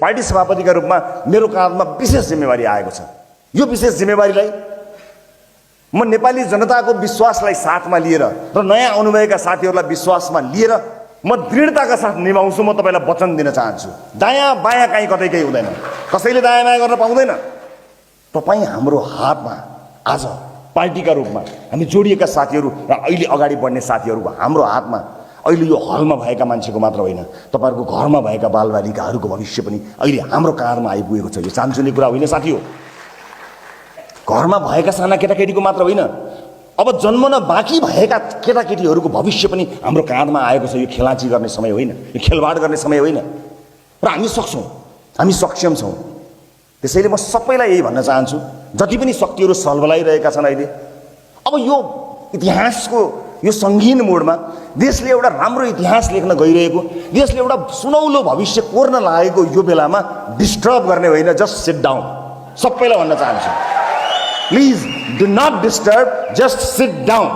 Party सभापतिका रूपमा मेरो काँधमा विशेष जिम्मेवारी आएको छ। यो विशेष जिम्मेवारीलाई म नेपाली जनताको विश्वासलाई साथमा लिएर र नयाँ आउनुभएका साथीहरूलाई विश्वासमा लिएर म दृढताका साथ निभाउँछु। म तपाईँलाई वचन दिन चाहन्छु, दायाँ बायाँ कहीँ कतै केही हुँदैन, कसैले दायाँ बायाँ गर्न पाउँदैन। तपाईँ हाम्रो हातमा, आज पार्टीका रूपमा हामी जोडिएका साथीहरू र अहिले अगाडि बढ्ने साथीहरूको हाम्रो हातमा अहिले यो हलमा भएका मान्छेको मात्र होइन, तपाईँहरूको घरमा भएका बालबालिकाहरूको भविष्य पनि अहिले हाम्रो काँधमा आइपुगेको छ। यो चान्चुने कुरा होइन साथी हो, घरमा भएका साना केटाकेटीको मात्र होइन, अब जन्मन बाँकी भएका केटाकेटीहरूको भविष्य पनि हाम्रो काँधमा आएको छ। यो खेलाँची गर्ने समय होइन, यो खेलवाड गर्ने समय होइन र हामी सक्छौँ, हामी सक्षम छौँ। त्यसैले म सबैलाई यही भन्न चाहन्छु, जति पनि शक्तिहरू सलबलाइरहेका छन् अहिले, अब यो इतिहासको यो सङ्गीन मोडमा देशले एउटा राम्रो इतिहास लेख्न गइरहेको, देशले एउटा सुनौलो भविष्य कोर्न लागेको यो बेलामा डिस्टर्ब गर्ने होइन, जस्ट सिट डाउन। सबैलाई भन्न चाहन्छु, please do not disturb, just sit down.